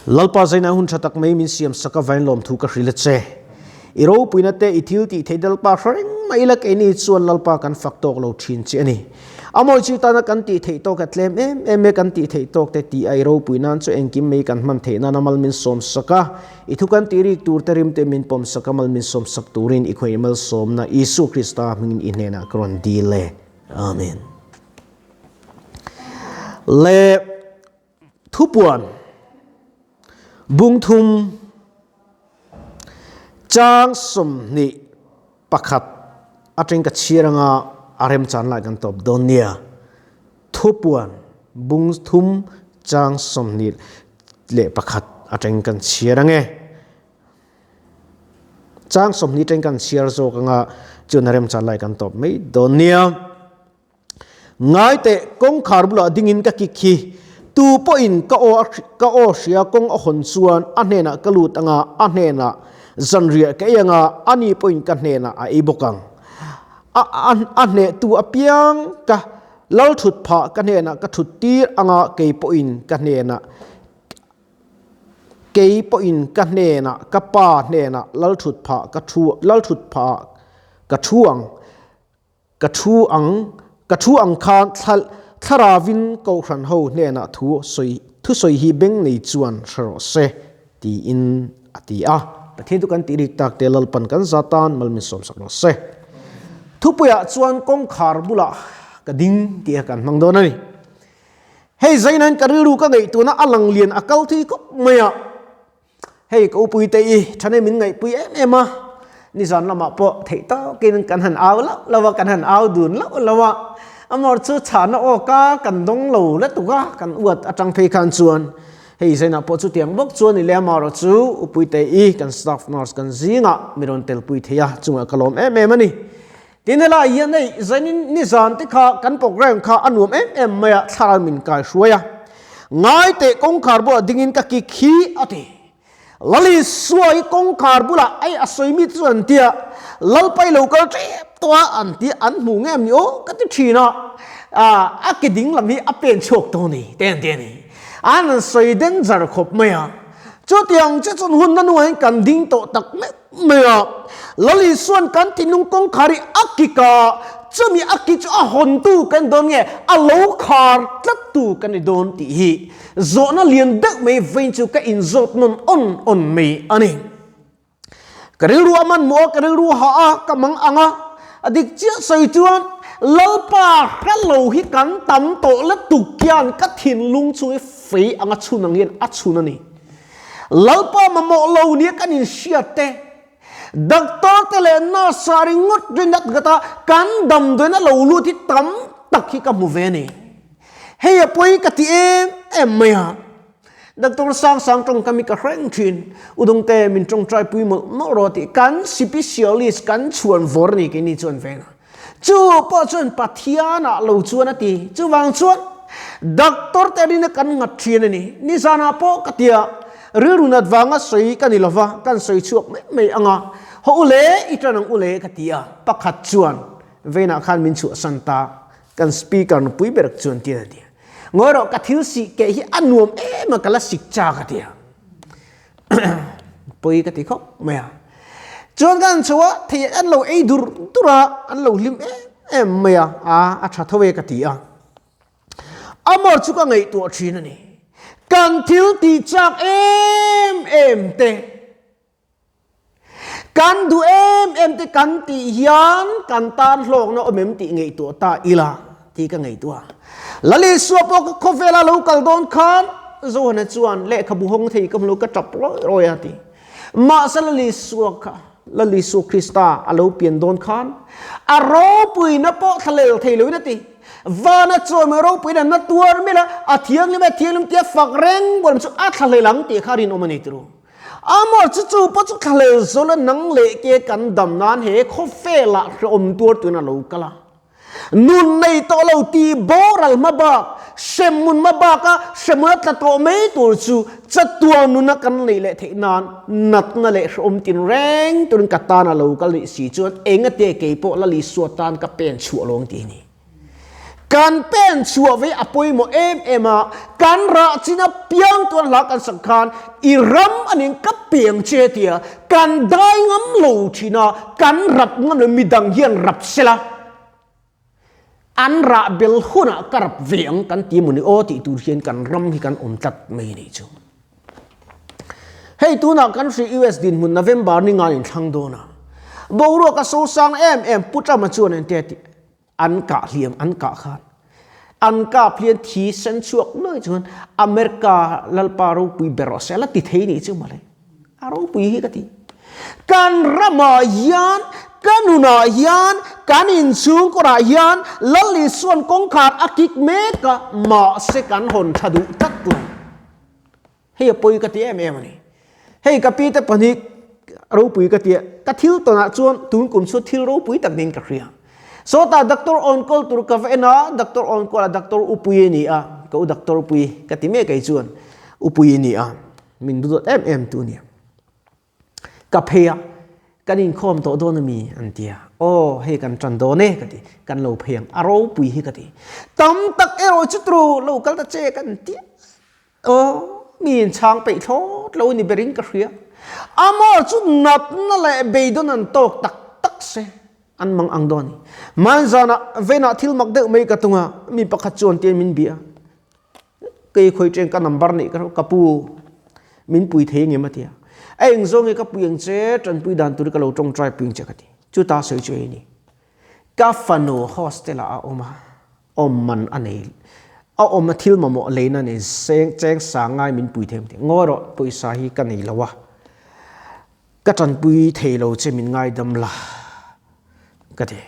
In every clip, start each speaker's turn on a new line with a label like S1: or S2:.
S1: Lalpa zaina hun tha tak mai min siam sak avain lawmthu ka hrilh a che. I ropuina te i thil tih theih Lalpa hre reng mai ila keini chuan Lalpa kan fak tawk lo thin che a ni. A mawi chu tana kan tih theih tawk a tlem em em e kan tih theih tawk te tih a i ropui nan chu engkim mai kan hman theih nan a mal min sawm sak a, i thu kan tih rik tur te rim te min pawm sak a mal min sawm sak turin i khawih malsawmna Isua Krista hmingin i hnenah ka rawn dil e. Amen. Le Thupuan bungthum chang 21 atang ka chhiar anga a remchan lai kan tawp dawn nia. Thupuan bungthum chang 21 atang kan chhiar ange. Chang 20 atang kan chhiar zawk anga chuan a remchan lai kan tawp mai dawn nia. Ngai teh, kawngkhar bulah dingin ka kik hi. Tu pawhin ka aw ka aw hria kawng a hawn chuan a hnenah ka lut anga a hnenah zanriah ka ei anga ani pawhin ka hnenah a ei bawk ang. A a hnehtu apiang ka lal thut phah ka hnenah ka thut tir anga kei pawhin ka hnenah kei pawhin ka hnenah ka pa hnenah lal thut phah ka thu lal thut phah ka thu ang. Ka thu ang, ka thu ang khan thla, thlaravin Kohhran ho hnenah thu sawi, thusawi hi beng nei chuan hre rawh se, tiin a ti a. Pathian chu kan tih rik tak te Lalpan kan za tan mal min sawmsak rawh se. Thupuiah chuan kawngkhar bulah ka ding tih a kan hmang dawn a ni. Hei zainain ka rilru ka ngaihtuahna a lang lian a kal thui khawp mai a. Hei ka upui te i thane min ngaihpui em em a, nizan lamah pawh theih tawkin kan han au lauh lauh a, kan han au dun lauh lauh a, amawr chu chhahna aw ka kan dawng lo la tuk a, kan uat atang phei khan chuan hei zainah pawh chutiang bawk chuan i leh amarawh chu upui te i kan staff nurse kan zingah mi rawn telpui thei a, chungah ka lawm em em a ni. Tin helai hian hei zanin nizan te kha kan program kha a nuam em em mai a, thlarau min kai hruai a. Ngai teh kawngkhar bulah dingin ka kik hi a ti. Lali suai kawngkhar bulah ei a sawi mi chu an tia, Lalpai lo kal tep tawh a an tia an hmu nge em ni aw ka ti thin a. A ke ding lam hi a pen chhuak tawh a ni te an ti a ni. An han sawi danger khawp mai a. Chutiang che chuan hun na nuain kan ding tawh tak meuh mai a. Lal Isua'n kan thinlung kawngkhar hi a kik a, chumi a kik chu a hawntu kan ni dawn nge a lo khar tlattu kan ni dawn tih hi zawhna lian deuh mai vawiin chu ka inzawt nawn awn awn mai a ni. Ka rilru a hmanhmawh a, ka rilru a hah a, ka mang ang a, a dik chiah sawi chuan Lalpa hrelo hi kan tam tawh lutuk hian ka thinlung chu hi fei anga chhun ang hian a chhun a ni. Lalpa mamawh lo nia kan inhriat te, doctor te leh nurse ah ringawt rinat ngat a kan damdawiin a lo lut hi tam tak hi ka hmu ve a ni. Hei a pawi ka ti em em mai a. Doctor sang sang tawngkam hi ka hreng thin. Udungte min tawngtai pui mawlh mawlh rawh tih kan sipisialist kan chhuan vawr a ni keini chuan veng a. Chu pawh chuan Pathianah lo chuan a ti. Chuvang chuan doctor te rina kan ngat thin a ni. Nizanah pawh ka tia rilru nat vanga sawi ka ni lova kan sawi chhuak mai mai anga haw ule i tan ang ule ka ti a. Pakhat chuan veinah khan min chhuahsan ta kan speaker nupui ber chuan tia a ti. Ngawi rawh ka thil sih keh hi a nuam em a ka la sik chak a ti a. Pawi ka ti khawp mai a. Chuan kan chho a thei an lo ei dur dur a an lo hlim em em mai a a a tha tho e ka ti a. Amor chu ka ngaihtuah thin a ni. Kan thil tih chak em em te Kan duh em em te kan tih hian kan tan hlawkna awm em tih ngaihtuah ta ila tih ka ngaihtuah. Lalisua pawh ka khawvela lo kal dawn khan Johana chuan lehkhabu hawng thei ka hmu lo ka tap rawi rawi a ti. Mahse Lalisua kha Lalisua Krista a lo pian dawn khan a ropuina pawh thlalel thei loin a ti. Vana chawi mai ropuina na tuar mila a thianghlim e thianghlim tia fak reng bualam chu a thlahlel ang tih kha rinawm a ni tiro. Amor chu chu pawh chu thlahlel zawl a nang leh ke kan dam nan he khawvelah hrehawm tuar tuin a lo kal a. Nun nei tawh lo ti boral hma bak, hremhmun hma baka hremhmun a tla tawh mai tur chu chatuang nuna kan neih leh theih nan natna leh hrehawm tinreng turin ka tan a lo kal nih si chuan engate kei pawh Lalisua tan ka pen chhuah lo ang ti a ni. Kan pen chhuah ve a pawimawh em em a, kan rah chin apiang tuan hla kan sak khan i ram anin ka piang che tia kan dai ngam lo thin a, kan rap ngam lo midang hian rap sela an rah bel hunah ka rap ve ang kan ti mawni aw tih tur hian kan ram hi kan awm tlat mai a nih chu. Hei tunah kan hri US dinhmun November ni ngan inthlang dawn a, boruak a sosang em em Pu Trump-a chuan engtia tih An kah hliam an kah khan an kap hlian thi sen chhuak nuai chuan America Lalpa ropui ber rawh se a la ti thei nih chu mawle. A ropui hi ka ti. Kan ramah hian, ka nunah hian, kan inchhungkawrah hian Lal Isuan kawngkhar a kik mek a, mahse kan hawn tha duh tlat lo. Hei a pawi ka ti em em a ni. Hei ka pi te pahnih ropui ka ti a, ka thil tawnah chuan tun kum chu thil ropui tak niin ka hria. Sawtah doctor on call tur ka va en a, doctor on call a doctor Upui a ni a, ka u doctor Upui ka ti mek ai chuan Upui a ni a, min dawt em em tu a ni. Ka phei a, kan inkhawm tawh dawn ami? An ti a, aw hei kan tan dawn e ka ti, kan lo phei ang, a ropui hi ka ti. Tam tak erawh chu turu lo kal ta che kan ti a. Aw, mi in chhang peih thlawt lo ni berin ka hria. Amor chu natna leh beidawn an tawk tak tak se an mang ang dawn a ni. Hmanzanah venah thil mak deuh mai ka tung a, mi pakhat chuan tiin min bia. Kei khawi ṭeng ka number neih ka ka pu min pui thei ngem a ti a. A eng zawng nge ka pui ang che, ṭanpui dan tur hi ka lo ṭawngṭai pui ang che ka ti. Chuta sawi chu ei a ni. Ka fanu hostel ah a awm a. Awm man a nei, a awm a thil mamawh leina nei seng cheng sang ngai min pui thei ang tih ngawi rawh pawisa hi ka nei lo a, ka tanpui thei lo che min ngaidam la ka ti,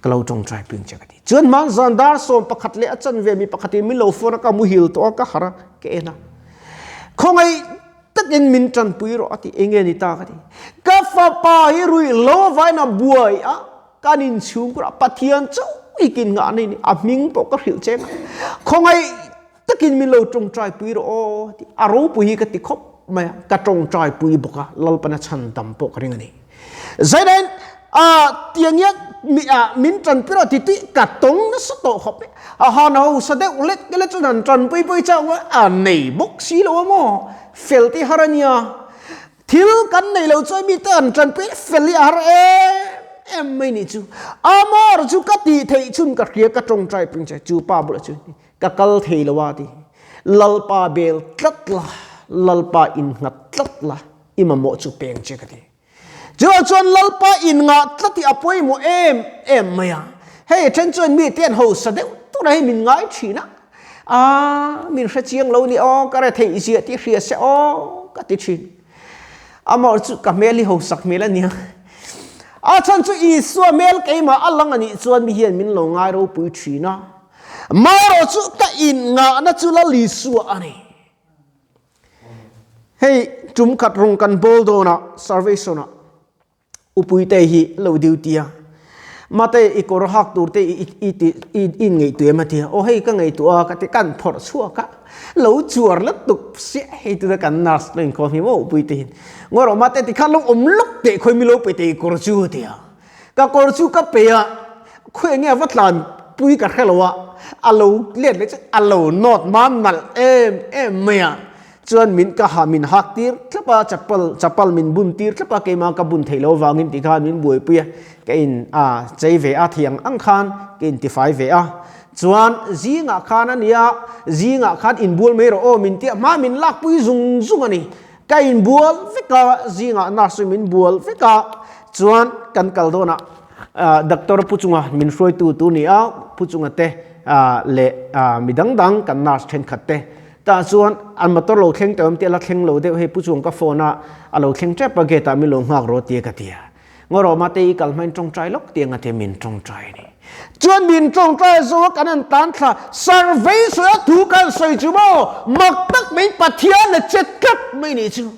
S1: ka lo tawngtai ping che ka ti. Chuan hmanzan dar 11 leh a chanve mi pakhatin min lo phone a ka muhil tawh a ka harh a ka en a, khawngaih takin min tanpui rawh a ti, enge ni ta ka ti, ka fapa hi ruih lo vain a buai a, Kan inchhungkurah Pathian chauh hi kin nghah nei ni, a hming pawh ka hrilh cheng a, khawngaih takin min lo tawngtai pui rawh aw tih a ropui hi ka ti khawp mai a, ka tawngtai pui bawk a, Lalpana chhan dam pawh ka ring a ni. Zainain a tiang hian mi a min tanpui rawh ti tih ka tawng nasa tawh khawp mai, a han hausa deuh lek lek chuan han tanpui pui chauh a, a nei bawk si lo a maw, fel tih har a nia. Thil kan nei lo chuan mite an tanpui fel hi a har em em mai nih chu. Amor chu ka tih theih chhun ka hria ka tawngtai peng che chu pa bulah chuan ka kal thei lo a ti. Lalpa bel tlat la, Lalpa innghat tlat la, i mamawh chu peng che ka ti. Chuvang chuan Lalpa inngah tlat hi a pawimawh em em mai a. Hei then chuan mite an hausa deuh tur a hei min ngai thin a. A, min hre chiang lo ni aw, ka retheih ziah tih hria se aw, ka ti thin. Amah chu ka hmel hi hausak hmel a nia. A chhan chu Isua hmel keimah a lang a nih chuan mi hian min lo ngai ropui thin a. Marawh chu ka inngahna chu Lal Isua a ni. Hei tum khat rawng kan bawl dawnah, salvation-ah, Upuite hi lo duty a, Mate i kawr hak tur te i i i i in ngaihtuah em a ti a, aw hei ka ngaihtuah a ka ti kan phawrh chhuak a, lo chuar lutuk siah hei tuna kan nurse lo inkhawm hi maw Upuite hian ngawi rawh Mate tikhan lo awm lawk teh khawi mi lo pe teh i kawr chu a ti a, ka kawr chu ka pe a, khawi enge a va tlan pui ka hre lo a, a lo let leh chu a lo nawt mam nalh em em mai a. Chuan min ka ha min hak tir tlap a, chapal chapal min bun tir tlap a, keimah ka bun theih loh avangin ti khan min buaipui a, ka in a chei ve a thiang ang khan ka in tifai ve a. Chuan zingah khan a nia, zingah khan inbual mai rawh aw min tia hma min lakpui zung zung a ni. Ka inbual vek a, zingah nurse chu min bual vek a, chuan kan kal dawnah doctor pu chunga min hruaitu tur ni a, pu chunga te leh mi dang dang kan nurse thenkhat te Tah chuan an motor lo thleng tawh em tih a la thleng lo deuh hei Pu Chuang ka phone a, a lo thleng tep a gate ah min lo nghak rawh tia ka ti a. Ngaw mate i kal hmain tawngtai lawk tiang a tia min tawngtai a ni. Chuan min tawngtai zo a kan han tan thla survey sawi a thu kan sawi chu maw mak tak mai Pathian a che tlat mai nih chu.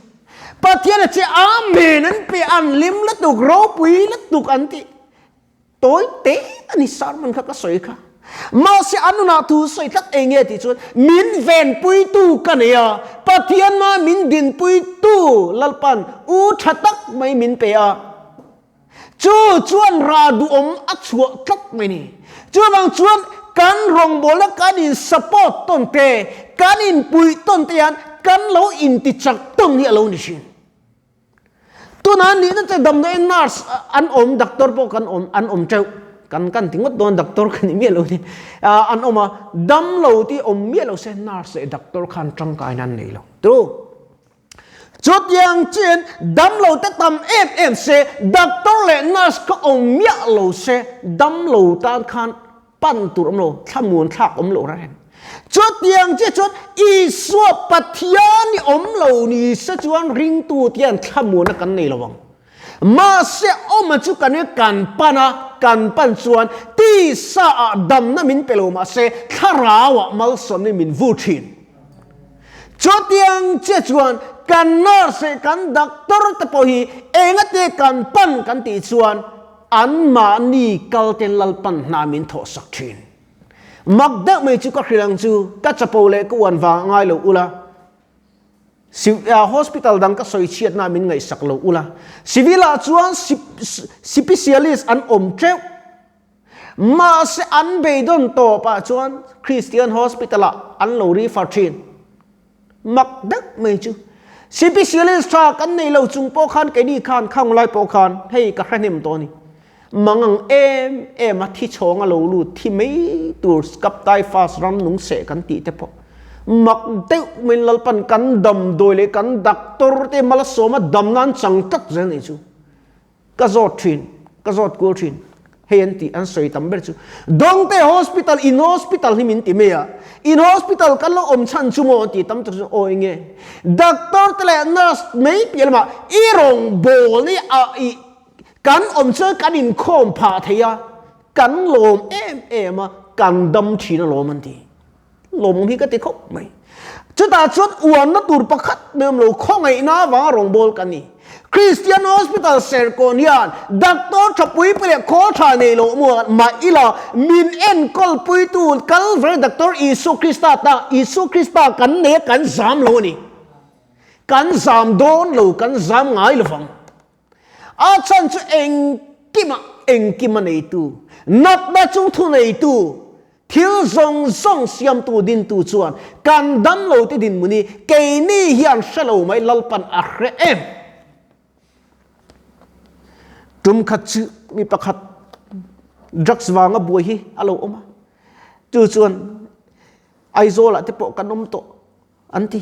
S1: Pathian a che Amen an pe an hlim lutuk ropui lutuk an ti. Tawi te a ni sermon kha ka sawi kha. Mahse an nunah thu sawi tlat eng nge tih chuan min venpuitu ka nei a, Pathian ma min dinpuitu Lalpan u tha tak mai min pe a. Chu chuan rah duhawm a chhuah tlat mai ni. Chuvang chuan kan rawngbawlna kan in support tawn te, kan in puih tawn te hian kan lo inti chak tawn hi a lo ni thin. Tunah nihna che damdawiin nurse an awm, doctor pawh kan awm, an awm teuh. Kan kan ti ngawt dawn doctor ka ni miah lo ni. An awm a, damlo tih awm miah lo se nurse leh doctor khan tangkaina an nei lo. True. Chutiang chian damlo te tam em em se, doctor leh nurse kha awm miah lo se, damlo tan khan pan tur awm lo, thlamuan thlak awm lo reng. Chutiang chiah chuan Isua Pathian i awm lo ni se chuan ringtu te hian thlamuanna kan nei lo ang. Mahse awma chu kan i kan pan a, kan pan chuan tisa ah damna min pe lo mahse thlarau ah malsawmna min vu thin. Chutiang chiah chuan kan nurse leh kan doctor te pawh hi engate kan pan kan tih chuan anmahni kal ten Lalpan hna min thawhsak thin. Mak deuh mai chu ka hrilh ang chu, ka chapo leh ka uan vang a ngai lo ula, hospital dang ka sawi chhiatna min ngaihsak lo ula, civil ah chuan sipisialist an awm teuh. Mahse an beidawn tawp ah chuan Christian hospital ah an lo refer thin. Mak deuh mai chu. Sipisialist tha kan nei lo chung pawh khan keini khan khang lai pawh khan hei ka hre hnem tawh a ni. Mangang em em a thi chhawng a lo lut thi mai tur Scaptyphus ram nung seh kan tih te pawh mak deuh maiin Lalpan kan damdawi leh kan doctor te malsawma dam nan chang tlat zel nei chu. Ka zawt thin, ka zawt kual thin. Hei an tih, an sawi tam ber chu Dawngte Hospital, in hospital hi min ti mai a. In hospital kan lo awm chhan chu maw an ti tam tak chu aw enge. Doctor te leh nurse mai piah lamah i rawngbâwl hi a i kan awm chuan kan inkhawm phah thei a, kan lawm em em a, kan dam thin alawm an ti. Lawmawm hi ka ti khawp mai. Chutah chuan uanna tur pakhat mai awm lo, khawngaihna avanga rawngbâwl kan ni. Christian Hospital Serkawn hian doctor tha pui pui leh khawl tha nei loh muan mah ila min enkawl puitu Calvary Doctor Isua Krista ta Isua Krista kan nei a kan zam lo a ni. Kan zam dawn lo, kan zam ngai lovang. A chhan chu engkima engkima neitu, natna chu thuneitu, thil zawng zawng siamtu dintu chuan kan damlo te dinhmun hi keini hian hre lo mai Lalpan a hre em. Tum khat chu mi pakhat drugs vanga buai hi a lo awm a, chu chuan Aizawlah te pawh kan awm tawh. An ti.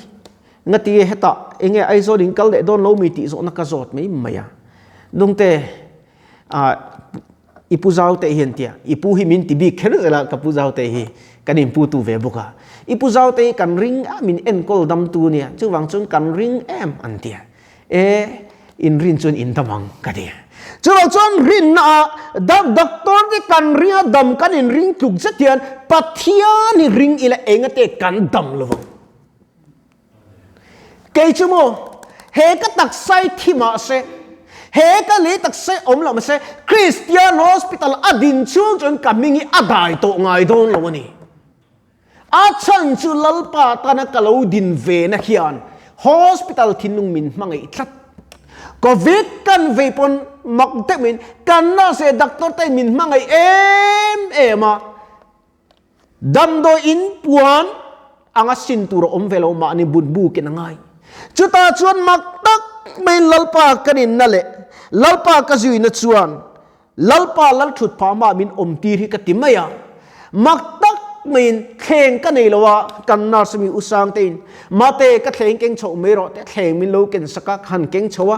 S1: Ngati hetah enge Aizawl in kal leh dawn lo mi tih zawhna ka zawt mai mai a. Dungte ah i pu zau te hian tia i pu hi min ti bik kher zel a ka pu zau te hi kan in pu tu ve bawk a. I pu zau te hi kan ring a min enkawl dam tu nia chuvang chuan kan ring em an tia. E in rin chuan in dam ang ka ti. Chuvang chuan rinna ah dam doctor te kan ring a dam kan in ring tluk zet hian Pathian hi ring ila engate kan dam lo vang. Kei chu maw he ka taksai thi mah se he ka lei taksai awm lo mah se Christian hospital a din chhung chuan ka hming hi a dai tawh ngai dawn lo a ni. A chhan chu Lalpa tana ka lo din ve na hian hospital thinlung min hmangaih tlat. Covid kan vei pawn mak deuh in kan nurse leh doctor te min hmangaih em em a, damdawi in puan anga sin tur a awm ve lo mahni but bukin a ngai. Chutah chuan mak tak maiin Lalpa ka ninna leh Lalpa ka zuina chuan Lalpa lal thut phah mah min awm tir hi ka ti mai a, mak tak maiin thleng ka nei lo a, kan nurse mi u Sangtein, Mate ka thleng keng chhoh mai rawh te thleng min lo ken sak a, ka han keng chho a,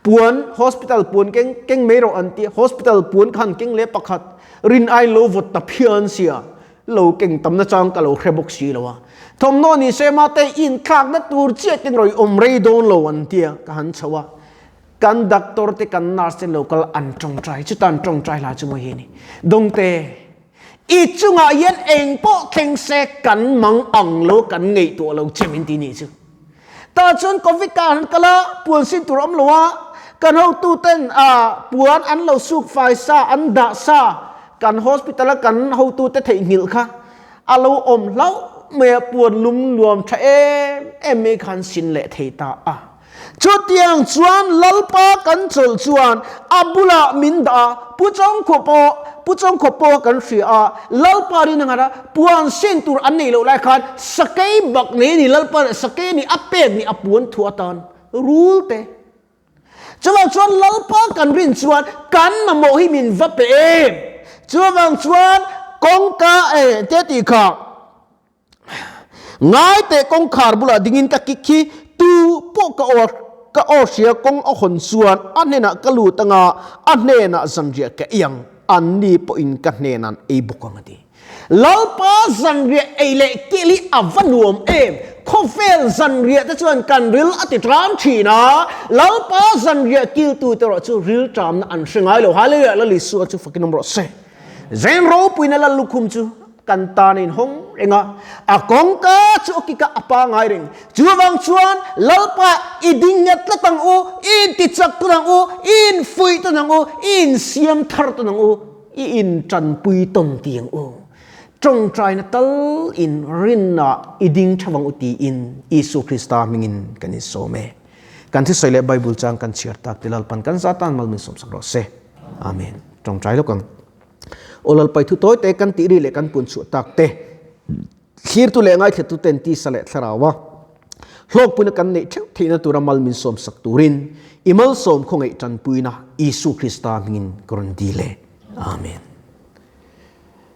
S1: puan hospital puan keng keng mai rawh an ti a, hospital puan ka han keng leh pakhat, rin aiin lo vawt ta phian sia, lo keng tam nachang ka lo hre bawk si lo a, thawmhnaw ni se Mate inthlakna tur chiah ten rawi awm rei dawn lo an ti a, ka han chho a. Kan doctor te kan nurse te local an tawngtai chuta an tawngtai hla chu maw hi ni dawngte i chungah hian eng pawh thleng se kan mang ang lo kan ngaihtuah lo che min ti ni chu tah chuan covid ka han kal a puan sin tur awm lo a kan hotu ten a puan an lo suk fai sa an dah sa kan hospital a kan hotu te theihnghilh kha a lo awm hlauh mai a puan lum nuam tha em em mai khan sin leh thei ta a. Chutiang chuan Lalpa kan chawlh chuan a bulah min dah a, Pu Chawngkhaw pawh, Pu Chawngkhaw pawh kan hria a, Lalpa rin a ngar a, puan sin tur an neih loh lai khan sakei bak nei a ni, Lalpa sakei a ni, a pek ni a puan thu atan rul te. Chuvang chuan Lalpa kan rin chuan kan mamawh hi min va pe em. Chuvang chuan kawngka e te tih kha Ngai teh kawngkhar bulah dingin ka kik hi tu pawh ka aw ka aw hria kawng a hawn chuan a hnenah ka lut anga a hnenah zanriah ka ei ang, anni pawhin ka hnenah an ei bawk ang a ti. Lalpa zanriah ei leh kil hi a va nuam em! Khawvel zanriah te chuan kan ril a ti ṭam ṭhin a, Lalpa zanriah kiltute erawh chu ril ṭamna an hre ngai lo. Hallelujah! Lal Isua chu fakin awm rawh se. Zen ropuina Lal lukhum chu kan tan a inhawng reng a, a kawngka chu a kik a, a pangai reng. Chuvang chuan Lalpa i ding nghet tlat ang u, i intichak tlat ang u, i infuih tlat ang u, i insiam thar tlat ang u, i intanpui tawn ti ang u. Tawngtaina tal in rinna i ding tha vang u tiin Isu Krista hmingin kan insawm e. Kan thusawi leh Bible chang kan chhiar tak ti Lalpan kan za tan mal min sawmsak rawh se. Amen. Tawngtai lawk ang. Aw Lalpai thu tawi te kan tih ri leh kan pun chhuah tak te thlirtu leh ngaithletu ten tisa leh thlarau a hlawkpuina kan neih theuh theihna tura mal min sawmsak turin i malsawm khawngaih tanpuina Isu Krista hmingin ka rawn dil e. Amen.